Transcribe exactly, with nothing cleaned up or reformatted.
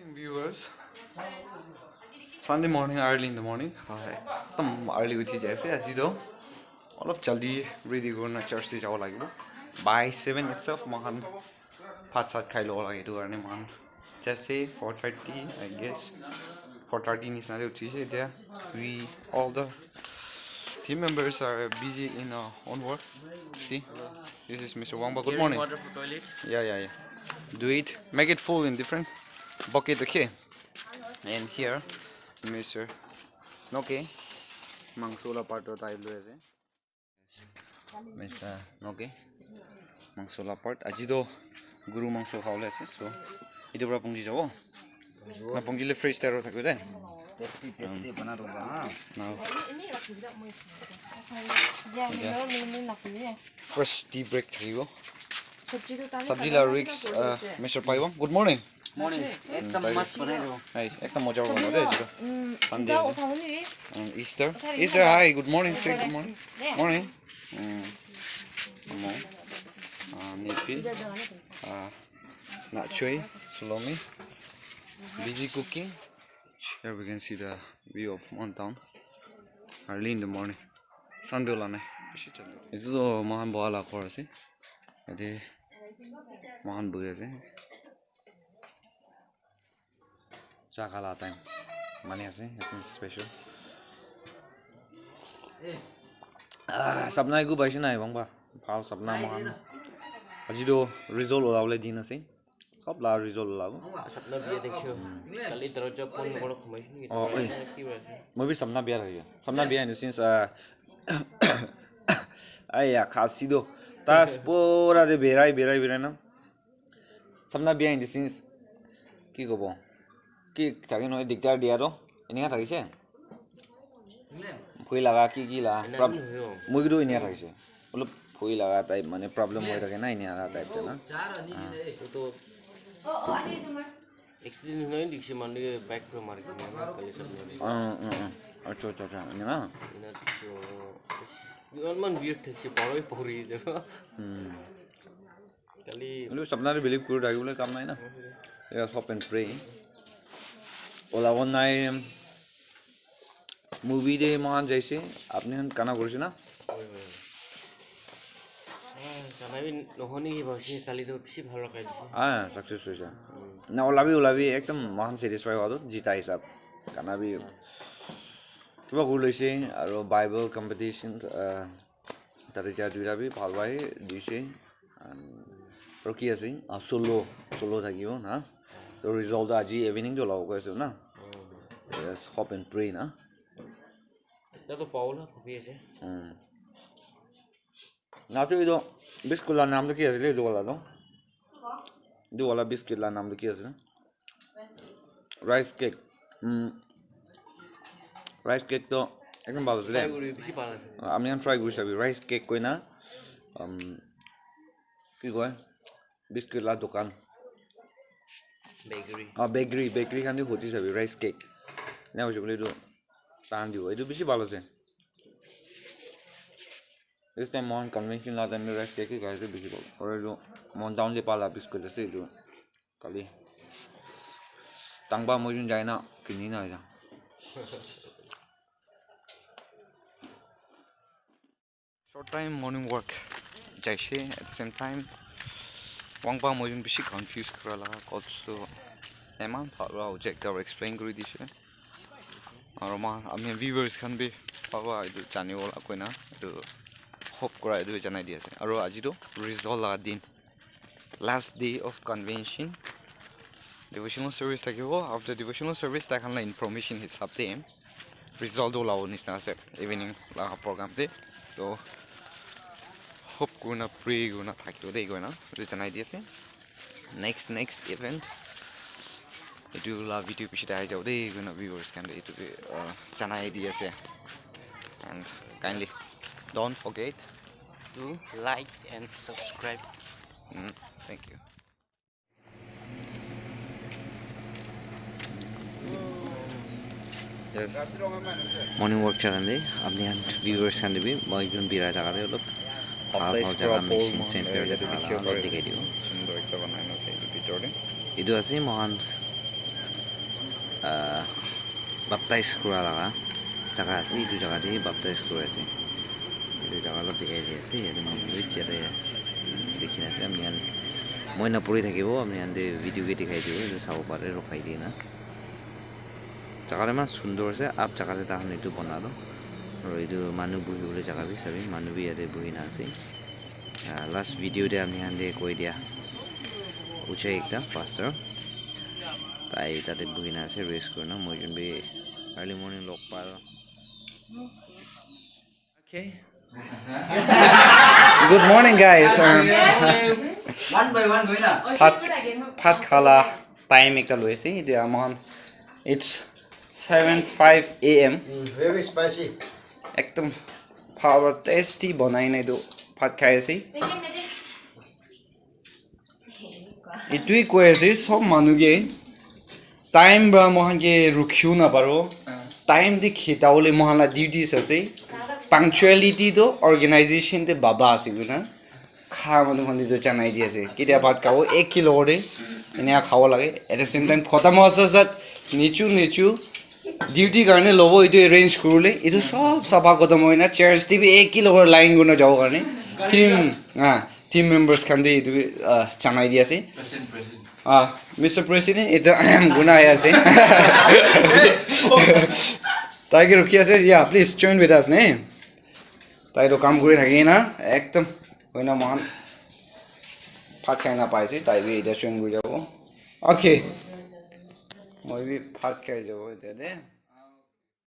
Viewers, Sunday morning, early in the morning, ekdam early uthi jai ase aji toh. Olop jaldi ready kurina church te jabo lagibo. By seven itself moikhan bhat sat khai lobo lage, etu karne moikhan just say four thirty, I guess, four thirty nisna te uthi ase. Etia we, all the team members are busy in uh, own work. See, this is Mister Wangba. Good morning. Water for toilet. Yeah, yeah, yeah. Do it. Make it full in different bucket, okay? And here, Mister Noke, mangso la part toh tai loi ase. Mister Noke, mangso la part. Aji toh guru mangso khabole ase, so etu para pungji jabo. Na pungji le fresh type thakibo de. Tasty, tasty bana dong ha. Now. Yeah. Fresh tea break thakibo. Sabji la risk, uh, Mister Paiwang. Good morning. Morning. Ekdam mast banai do. Hai, ekdam moja banai de. Sunday. Easter. Easter, hi, good morning. Say good morning. Morning. Mm. Amo. Ah, nipi. Ah, nachoi, salomi. Busy cooking. Here we can see the view of Mon town. Early in the morning. Sunday la nai. Etu toh moikhan boha la ghor ase. Yate moikhan buhi ase. Cha kha la time. Mani ase, ekdum special. Ah, sapna eku paise nai, bang ba. Bhal sapna moikhan. Aji toh result ola bole din ase. Sob la result ulabo. Sapna biya dekhiyo. Kali darwaja bon kuri khumai shini. Oh, oi. Ki hoise? Moi bi sapna biya thakise. Sapna biya in the sense, uh, aiya, khasi toh. Tas pura de berai, berai, berai na. Sapna biya in the sense, ki kobo? Ki thake nohoi, dikdar diya toh. Enika thakise? Bhoi laga, ki ki la. Prob-, moi ki toh enika thakise. Olop bhoi laga type, mane problem hoi thake na, enika type te na. Ah. Accident hoi na dikhi manu ke bike para mari kena na kali sab mari. Ah, ah, ah. Acha, acha, acha. Ena na? Ena dikhi, oh, iman man weird thakse, paroi pori jabo. Hmm. Kali. Hoilebi sapna te believe kuri thaki bole kam nai na. Just hope and pray. Olabo nai. Movie te moikhan jaise, apni khan gana kurise na? Hoi, hoi, hoi. Ah, gana bi nohone ki bhagise, kali toh bishi bhal rakhai dise. Ah, success hoise. Hmm. Na olabi, olabi, ekdum moikhan satisfy howa toh jita hisab. Gana bi kiba kuri loise, aro Bible competition, ah, tate ja duita bi bhal pai dise. And aro ki ase? Ah, solo, solo thakibo na. To result toh aji evening te olabo koi ase na. Yes, hope and pray na. Etia toh pabo la bhabi ase. Hmm. Na to etu biscuit la naam toh ki ase le etu wala toh? Etu wala biscuit la naam toh ki ase? Rice cake. Hmm. Rice cake toh ekdum bhal ase le. Try kuri bishi bhal ase. Ah, ami khan try kuri sabi. Rice cake koi na, um, ki koi? Biscuit la dukan. Bakery. Ah, bakery, bakery khan te hudi sabi, rice cake. Ena hoise koile etu tan dibo. Etu bishi bhal ase. This time moikhan convention la time te rice cake hi khai ase bishi bhal. Aru etu moikhan town te pa la biscuit ase etu. Kali. Tangba moi jun jai na kini na aija. Short time morning walk jaise, at the same time, Wangpa moi jun bishi confuse kura laga coach tu eman bhal para object aru explain kuri dise. Aru ma, ami viewers khan bi bhal para etu janibo la koina etu hope kura etu janai di ase. Aru aji tu result laga din. Last day of convention. Devotional service thakibo. After devotional service, tai khan la information hisab te result tu ulabo nisna ase evening laga program te. So, hope kurina, pray kurina thakibo de koina etu janai di ase. Next, next event. Etu la video piche te ahi jabo de koina viewers khan te etu bi, uh, janai di ase. And kindly don't forget to like and subscribe. Mm, thank you. Yes. Morning walk chalan de, apni khan viewers khan de bi, moi jun birai thaka de olop bhal bhal jaga mission center de thaka la olop dikhai dibo. Sundor ekta banai na ase etu bitor de. Etu ase moikhan Ah, baptize kura laga jaga ase, etu jaga te baptize kuri ase. Etu jaga olop dikhai di ase, yate manu bi bishi ase, dikhi na ase. Ami khan moi na puri thakibo, ami khan te video ke dikhai dibo, etu sabo pare, rokhai di na. Jaga te eman sundor ase, up jaga te tahan etu bana toh, aru etu manu buhi bole jaga bi sabi, manu bi yate buhi na ase. Ah, last video te ami khan te koi dia, uchai ekta pastor, tai tate buhi na ase, rest kuri na. Moi jun bi early morning log pa. Okay. Good morning, guys. Um, One by one, goi na. Phat, phat khala time ekta loi ase. Etia aman, it's seven five a m. Mm, very spicy. Ekdom power tasty banai na etu phat khai ase. Etui koi ase sob manu ke time pra mohan ke rukhiu na paro. Time te kheta bole mohan la duties ase. Punctuality to organization te baba ase koina kha manu khan te to janai di ase. Ketia bhat khabo ek kilo kore enia khabo lage. At the same time khotam howa sat sat nichu nichu duty karne lobo etu arrange kurule etu sob sapha khotom hoina chairs te bi ek kilo kore line kurina jabo karne team ah team members khan te etu ah janai di ase. Present, present. Ah, Mister President, etu guna ahi ase. Tai ke rukhi ase, yeah, please join with us, ne? Tai to kam kuri thaki na, ekdom, hoina mohan phat khai na paise, tai bi etia join kuri jabo. Okay. Moi bi phat khai jabo etia de.